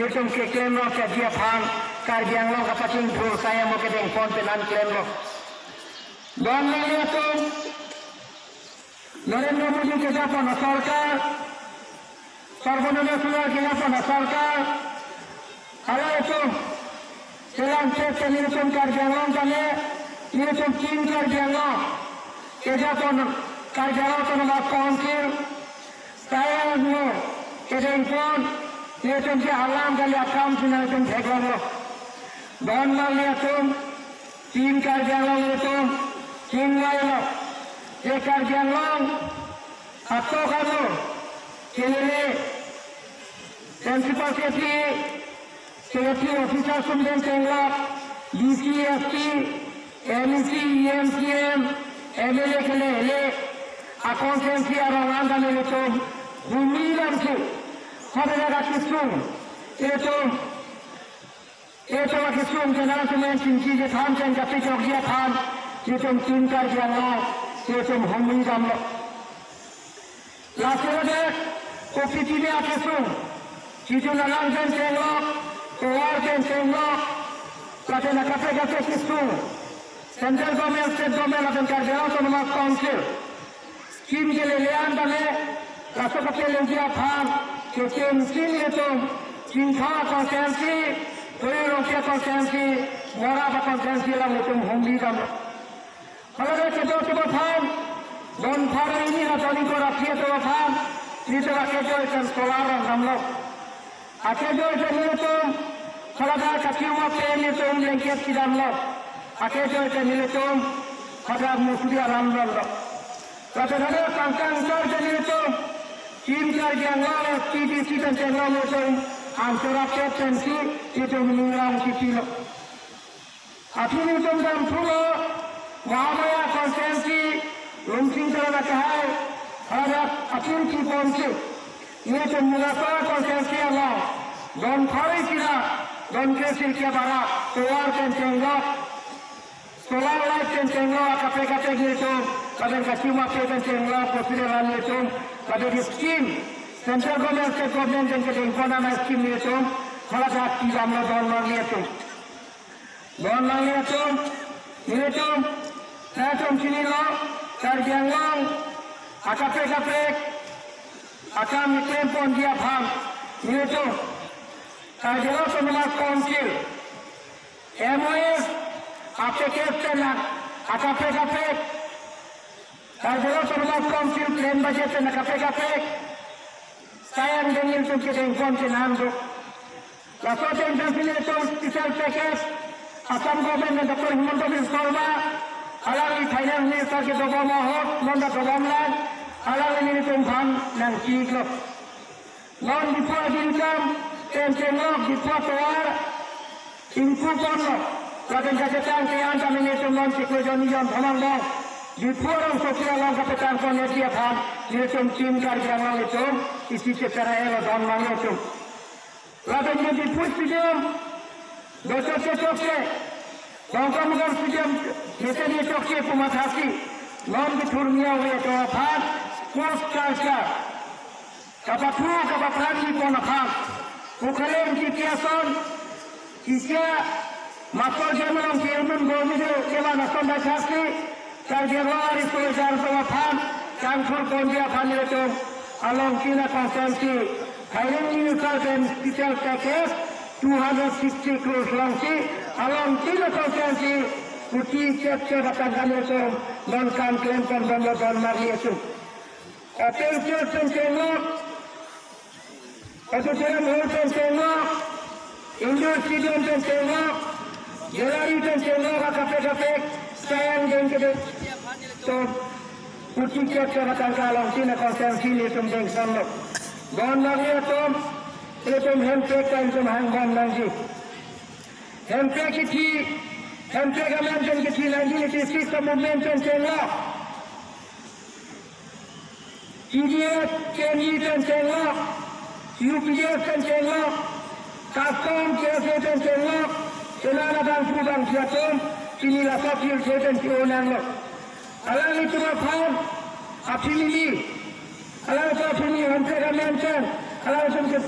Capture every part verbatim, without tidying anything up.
Itum keklem rong keji aphan Karbi Anglong kapachingthur sai amo kedengpon penan klemlo. Don nanglitum Narendra Modi kejapon asorkar, Sarbananda Sonowal kejapon asorkar, halatum chelang chek nelitum Karbi Anglong kane, nelitum Team Karbi Anglong kejapon Karbi Anglong Autonomous Council, sai amo kedengpon, nelitum ke alam kali akam si nelitum theklonglo. Don nanglitum, Team Karbi Anglong nelitum chingvailo. Je Karbi Anglong atok alo kelele, Principal Secretary, Secretary Officer sum den chenglok, D C, S P, M E C, E M, C E M, M L A kelele, a constituency arong an ta nelitum humi damsi, hadak akesung itum, itum akesung kena sumen chingki je than chen kapi chokji aphan, itum Team Karbi Anglong itum humi damlo. Lasi ladak O P T D akesung, Kijun alang pen chenglok, tovar pen chenglok, lapen akaprek akaprek kesung, Central Government, State Government lapen Karbi Anglong Autonomous Council scheme kelele an tame, laso kapeleji aphan, kekim sim itum, Chingthang constituency, Toying Rongpi constituency, Morap constituency along itum humi damlo. Haladak kedo kedo aphan, don pharo hini la don ingkoi ra phli atum aphan, nelitum akejoitan solar rong damlo. Akejoitan nelitum, haladak kachima pen nelitum blanket kedamlo. Akejoitan nelitum, hadak musuri aram damlo. Lapen hadak tangka angkar pen nelitum, Team Karbi Anglong S T D C pen chenglok nelitum, anchor apet pensi, nelitum ning rong kipilo. Aphi nelitum dam thulo, Mahamaya constituency, Lumsing Teron akehai, hadak aphi kipon si, nelitum Munasar constituency along, don pharo isi ra, don kre sirkep ara, tovar pen chenglok, solar light pen chenglok, akaprek akaprek nelitum, lapen kachima pen chenglok, kosire ran nelitum, lapen scheme, Central Government, State Government pen kedengpon ana scheme nelitum, haladak kedamlo don nanglitum. Don nanglitum, nelitum, nangtum chinilo, Karbi Anglong akaprek akaprek akam keklem ponji aphan, nelitum Karbi Anglong Autonomous Council, M O S, apackage pen akaprek akaprek, Karbi Anglong Autonomous Council plan budget pen akaprek akaprek, sai angdeng nelitum kedengpon kenan do. Laso ateng pensi nelitum special package, Assam Government Doctor Himanta Biswa Sarma, alangli Finance Minister kedobom ahut, non ta dobom lang, alangli nelitum aphan nangkiklo. Non Diphu aginkam pen chenglok, Diphu atovar ingpu ponlo, lapen kachetang ke-an tame nelitum non chiklo jon nijon thamang dong, Diphu arongsopi along kapetang ponji aphan, nelitum Team Karbi Anglong nelitum isi chepera-elo don nanglitum. Lapen je Diphu Stadium, dochot chechok ke, Dongkamukam Stadium, mesen chechok ke pu mathasi, non kethur niya ave atum aphan, sports culture, kapathu kapaphrangji pon aphan, Pukhaleng Titi ason, kisia, masol jam along ke-un un gomi do, kevan ason mathasi, Karbi Anglong ariso ejar atum aphan, kangthur ponji aphan nelitum, along tina constituency, hiring new pen special package, two hundred sixty crores alongsi, along tina constituency, kuti chep chep atangka nelitum, non kam klem pon bomlo don nanglitum. Open field pen chenglok, auditorium hall pen chenglok, indoor stadium pen chenglok, gallery pen chenglok, akaprek akaprek, sai angdeng kedengpon, kuti chep chep atangka along tina constituency nelitum dengponlo. Don nanglitum, itum hemprek ta itum hangbom nangji. Hemprek kithi, hemprek amen pen kithi nineteen eighty-six a-movement pen chenglok. T D F, K N E pen chenglok, U P D F pen chenglok, Custom, K S A pen chenglok, penang abangphu bangphi atum, pini laso pirthe pen ke-o nanglo. Alanglitum aphan, a-family, alanglitum a-family hemprek amen pen, alanglitum ke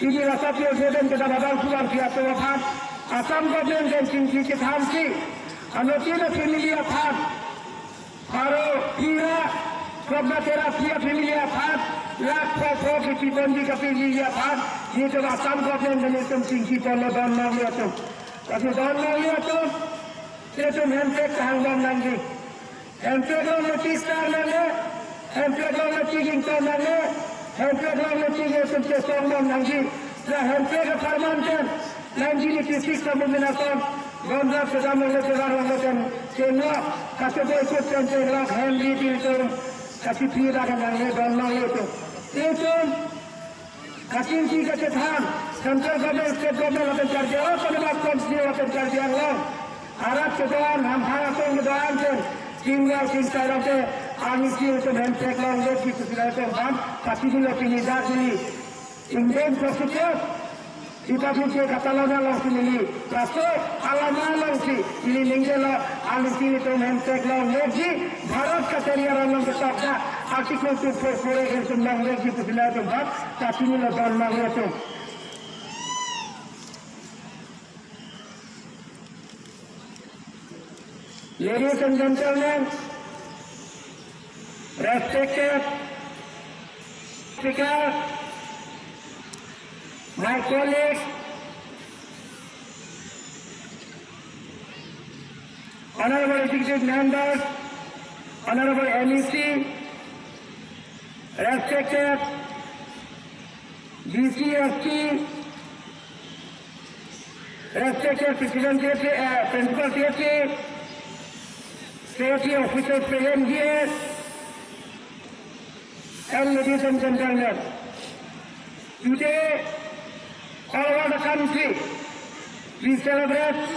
Pini rasa pio seben kedam abang pulang pia to aphan Assam government pen chingki kethan si, anuttin a-family aphan pharo phira, krop ra tera phira family aphan lakh pho pho kepi ponji kapiji aphan nelitum Assam government pen nelitum chingki ponlo don nangli atum. Lasi don nangli atum, nelitum hemprek kahang bom nangji. Hemprek along nelitum sar nangne, hemprek along nelitum ington nangne, hemprek along nelitum nelitum chesong bom nangji. La hemprek apharman pen, nineteen eighty-six amendment ason, Gonzales kedam along nelitum vang along nelitum chenglo, kachoboi kut pen chenglo, hem ri nelitum, kachipi dak nangne don nangli atum. Nelitum kachingki kachethan, central government, state government lapen Karbi Anglong Autonomous Council lapen Karbi Anglong arat kedo-an, hamphang atong kedo-an pen, chingvai chingchai rok te, arnisi nelitum hemprek longle pusi nelitum aphan pachinilo pini dak neli Indian Constitution, Republic Day katalon alongsi neli, laso alama alongsi neli ningjelo, arnisi nelitum hemprek longlekji, Bharat kachari aron along ketok dak Article two four four A nelitum longlekji pusi nelitum aphan pachinilo don nangli atum. Ladies and gentlemen, respected Speaker, my colleagues, Honorable Executive Members, Honorable M E C, respected D C, S P, respected President Secretary, uh, Principal Secretary, Secretary Officers present here, and ladies and gentlemen, today all over the country we celebrate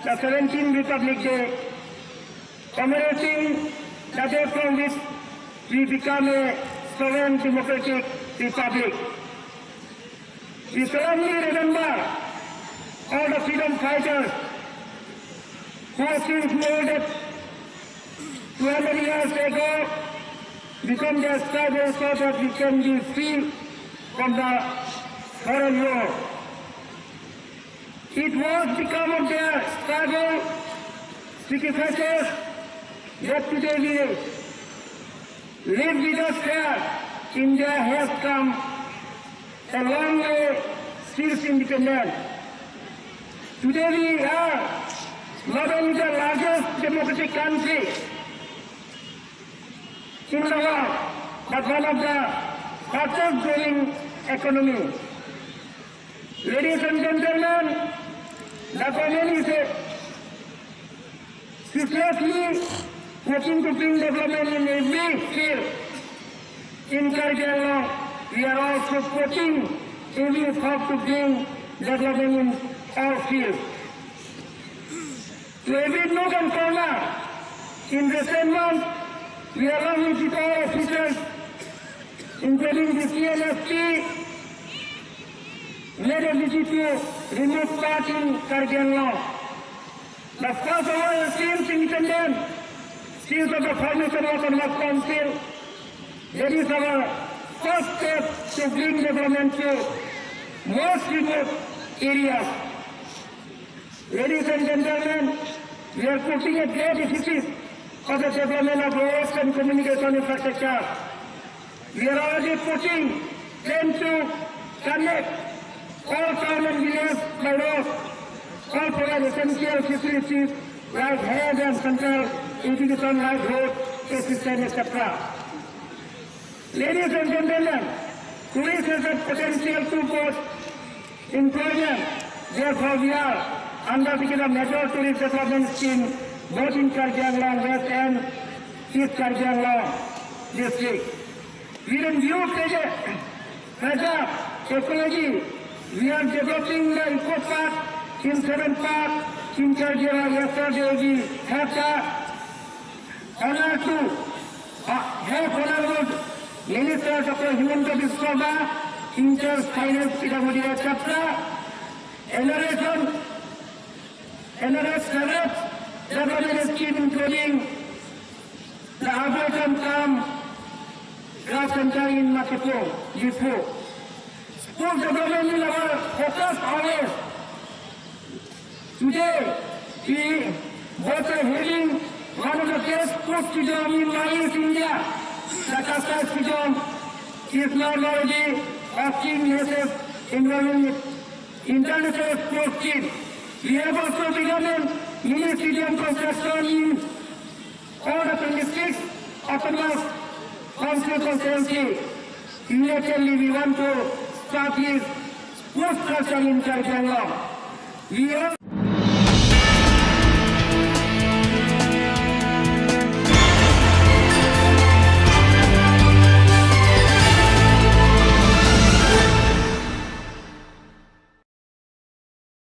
the seventeenth Republic Day, commemorating the day from which we become a sovereign democratic republic. We solemnly remember all the freedom fighters who, since more than two hundred years ago, become their struggle so that we can be free from the foreign rule. It was because of their struggle, sacrifices, that today we live with us here. India has come a long way since independence. Today we are not only the largest democratic country in the world, but one of the fastest growing economy. Ladies and gentlemen, the government is a ceaselessly working to bring development in every field. In Karbi Anglong, we are also putting every effort to bring development in all fields. To every nook and corner, in recent months, we, along with all officers, including D C and S P, made a visit to remote part in Karbi Anglong. The first of all, since independence, since of the formation of Autonomous Council, that is our first step to bring development to most remote areas. Ladies and gentlemen, we are putting a great emphasis on the development of roads and communication infrastructure. We are already putting plan to connect all town and village by road, all provide essential facilities like health and central education, like road, assistance, et cetera. Ladies and gentlemen, tourist has a potential to both employment. Therefore, we are undertaking a major tourist development scheme both in Karbi Anglong West and East Karbi Anglong district. Within view preserve, preserve ecology, we are developing the eco park in Seven Park in Karbi Anglong. Yesterday we have the honor to, uh, have Honorable Minister Doctor Himanta Biswa Sarma, in charge finance, P W D, et cetera. Inauguration, inauguration development scheme including the Arboretum cum Grass Center in Matipung, Diphu. Sports development in our focus always. Today, we were having one of the best sports stadium in North East India. The Kasai Stadium is now already acting as a environment international sports team. We have also begun a mini stadium construction in all the twenty-six autonomous council constituency. Immediately we want to start this sports culture in Karbi Anglong. We are